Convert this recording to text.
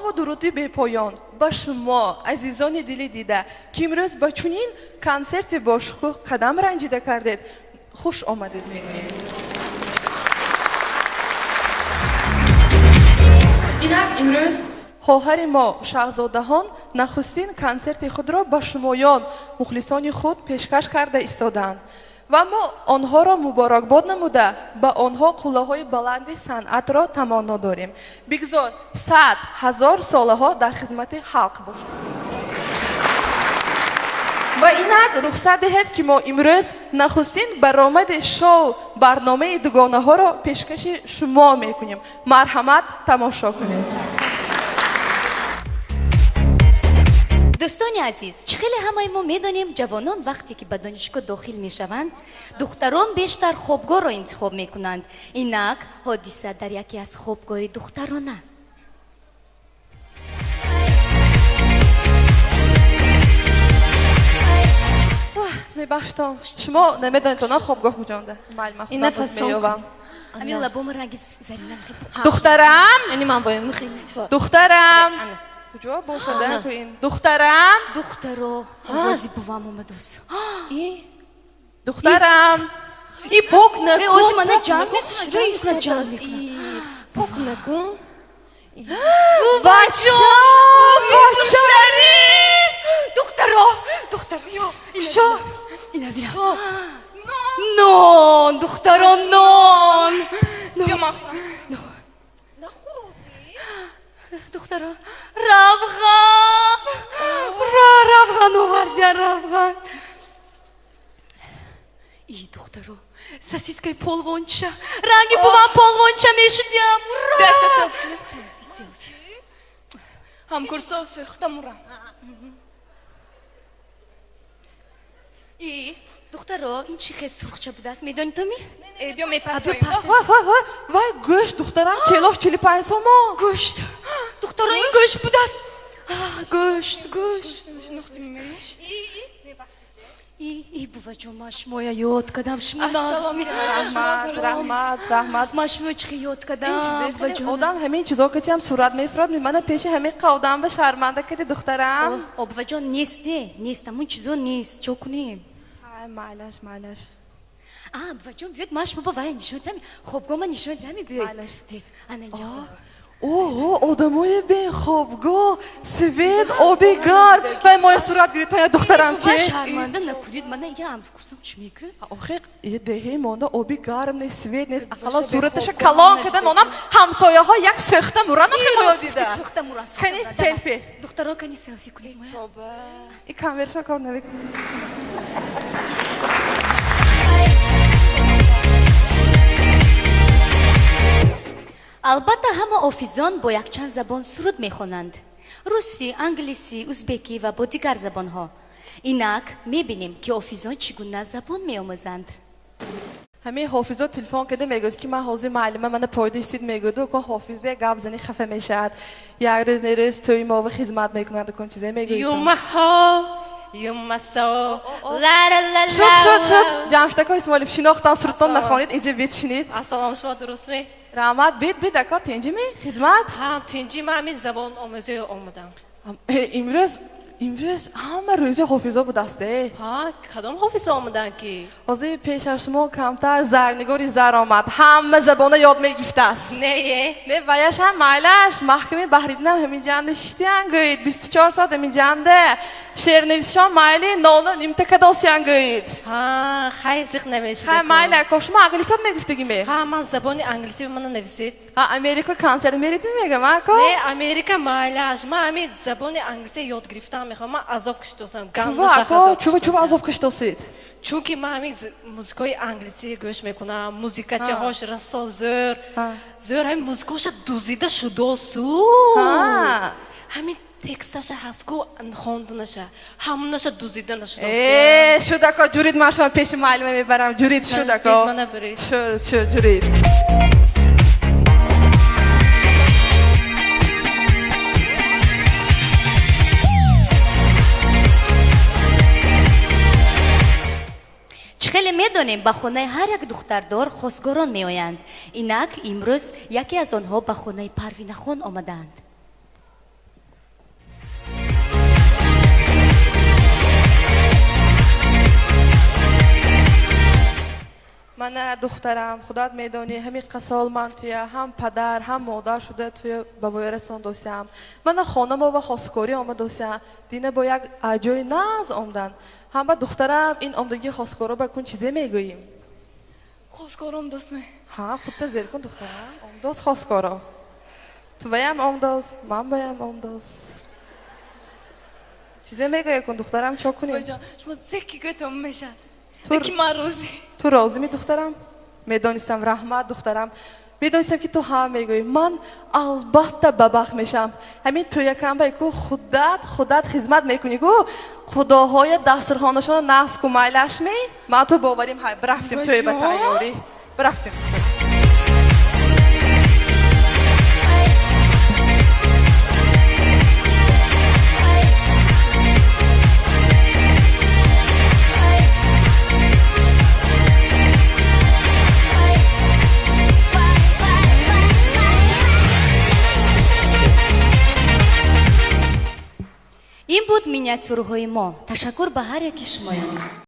Салому дуруди бепоён ба шумо, азизони дили дида, ки имрӯз ба чунин консерти бошукӯҳ қадам ранҷида кардед, хуш омадед мегӯем. Инак имрӯз хоҳари мо Шаҳзодаҳон нахустин консерти худро ба шумоён, мухлисони худ, пешкаш карда истодаанд ва мо онҳоро муборакбод намуда, ба онҳо қуллаҳои баланди санъатро таманно дорем. Бигзор 100 000 солаҳо дар хизмати халқ бошанд. Ва инак рухсат диҳед, ки мо имрӯз нахустин баромади шоу барномаи дугонаҳоро пешкаши шумо мекунем. Марҳамат, тамошо кунед. Дӯстони азиз, чӣ хеле ҳамаи мо медонем, ҷавонон вақте ки ба донишгоҳ дохил мешаванд, духтарон бештар хобгоҳро интихоб мекунанд. Инак ҳодиса дар яке аз хобгоҳи духтарона. Мебахштон, шумо намедонед она хобгоҳ куҷонда? Майли, ман худам боз меёвам. Ҳамин лабома ранги зарина. Духтарам! Яъне ман боем. Духтарам, куҷо бошад ин духтарам? Духтаро, овози бувам омадус. Духтарам! И пок накун. Ози мана ҷанг мекунад, ҷанг мекунад. Пок накун. Бачон! Муштари! Духтаро, духтаро, ё Шо? Ина бина. Нон, духтаро, нон. Ё ман хӯрам. Духтаро, равған! Ура, равған овардиян, равған! И духтаро, сосискаи полвонча, ранги бувам полвонча мешудиям. Ура! Биякта селфи. Селфи, селфи. Ҳамкурсо сӯхта мурам. И Духтаро, ин чӣ хел сурхча будааст, медонӣ ту ми? Э, биё мепартоем. Вай, вай, вай, вай, гӯшт, духтарам, килош 45 сомон. Гӯшт, духтаро, ин гӯшт будааст. Гӯшт, гӯшт. И буваҷон, ман шумоя ёд кардам, шумо Ассалому Раҳмат, раҳмат, раҳмат. Ман шумо чӣ ёд кардам, буваҷон. Одам ҳамин чизо катиам сурат мефурад, мана пеши ҳамин одам ба шарманда кади, духтарам. О, буваҷон, несте, нест, ҳамун чизо нест, чо кунем? Ай, майлаш, майлаш. А, буваҷон, биёед, ман шумо ба вай нишон диҳам, хобгоҳ нишон диҳам, биёед. Майлаш. Биёед, ана инҷа хобгоҳ. О, одамои бехобгоҳ, свет, оби гарм. Вай, моя сурат гирифт, я духтарам. Бува, ки шарманда накунед, мана я ҳамкурсам чӣ мегӯ? Охи, деҳаи монда оби гарм нест, свет нест, ақаллан сураташа калон када монам, ҳамсояҳо як сӯхта муран, охи, моё дида. Сӯхта муран. Кани селфи. Духтаро, кани селфи кунед моя. И камераша кор намекунад. Албатта, ҳама ҳофизон бо якчанд забон суруд мехонанд: русӣ, англисӣ, узбекӣ ва бо дигар забонҳо. Инак мебинем, ки ҳофизон чӣ гуна забон меомӯзанд. Ҳамин ҳофизо телефон карда мегӯяд, ки ман ҳозир, муаллима мана пойда истид, мегӯяду ко ҳофизе гап зани хафа мешавад, як рӯз не рӯз тӯи мова хизмат мекунад, кун чизе мегӯяд. You my heart, you my soul. La la la la. Шуд, шуд, шуд, Ҷамшидако Исмоилов, шинохтам, сурудтон нахонед, инҷа битшинед. Ассалом, шумо дурустми? Раҳмат, бит, бит, ако, тинҷими, хизмат? Ҳа, тинҷи, ман ҳамин забон омӯзӣ омадам. Имрӯз ҳама рӯзи ҳофизо будааст, э. Ҳа, кадом ҳофизо омаданд ки? Ҳозир пеш аз шумо камтар зарнигори зар омад, ҳама забона ёд мегифтааст. Не, е. Не, ваяшам майлаш, маҳками Баҳриддинам ҳамин ҷанда шиштиян, гӯед, 24 соат ҳамин ҷанда шеърнависшон, майли нона нимта кадосиян, гӯед. Ҳа, хай, зиқ намешид. Хай, майли, ако, шумо англисиёд мегуфтагӣ ме? Ҳа, ман забони англисӣ ба мана нависед. Ҳа, Америка консерт мерид, мегам, ако? Не, Америка майлаш, ман ҳамин забони англисӣ ёд гирифтан мехоҳам, ман азоб кашидосам. Чува, ако, чува, чува азоб кашидосид? Чунки ман ҳамин музикаи англисӣ гӯш мекунам, музикачаҳош расо зӯр зӯр, ҳамин музикаоша дузида шудосу, ҳамин тексташа ҳастку, хонданаша, ҳамонаша дузида нашудост. Э, шуд, ако, ҷурид, ман шумо пеши муаллима мебарам, ҷурид, шуд, ако. Мана биред. Шуд, шуд, ҷурид. Чӣ хеле медонем, ба хонаи ҳар як духтардор хостгорон меоянд. Инак имрӯз яке аз онҳо ба хонаи Парвинахон омадаанд. Мана духтарам, худат медонӣ, ҳамин қасол ман туя ҳам падар, ҳам модар шуда туя ба воя расондосиям. Мана хонамо ва хосгорӣ омадосиям. Дина бо як аҷои нағз омдан. Ҳама духтарам, ин омдагии хосгоро ба кун чизе мегӯем? Хосгором дӯстме? Ҳа, худта зер кун, духтарам. Омдоз хосгоро. Туваям омдоз, ман баям омдоз. Чизе мегӯя кун, духтарам, чо кунем? Войҷон, шумо зеки гӯтон мешад. Ки ман розӣ. Ту розӣ, духтарам? Медонистам, раҳмат, духтарам. Медонистам, ки ту ҳам мегӯӣ. Ман албатта бабахт мешавам. Ҳамин тӯякамбай ку худат хизмат мекунӣ ку худоҳоя дастурхонашона нағз ку майлашми? Ман ту боварим ҳай. Бирафтем тӯй ба тайёрӣ. Бирафтем. Ин буд миниатюраҳои мо. Ташаккур ба ҳар яки шумоён.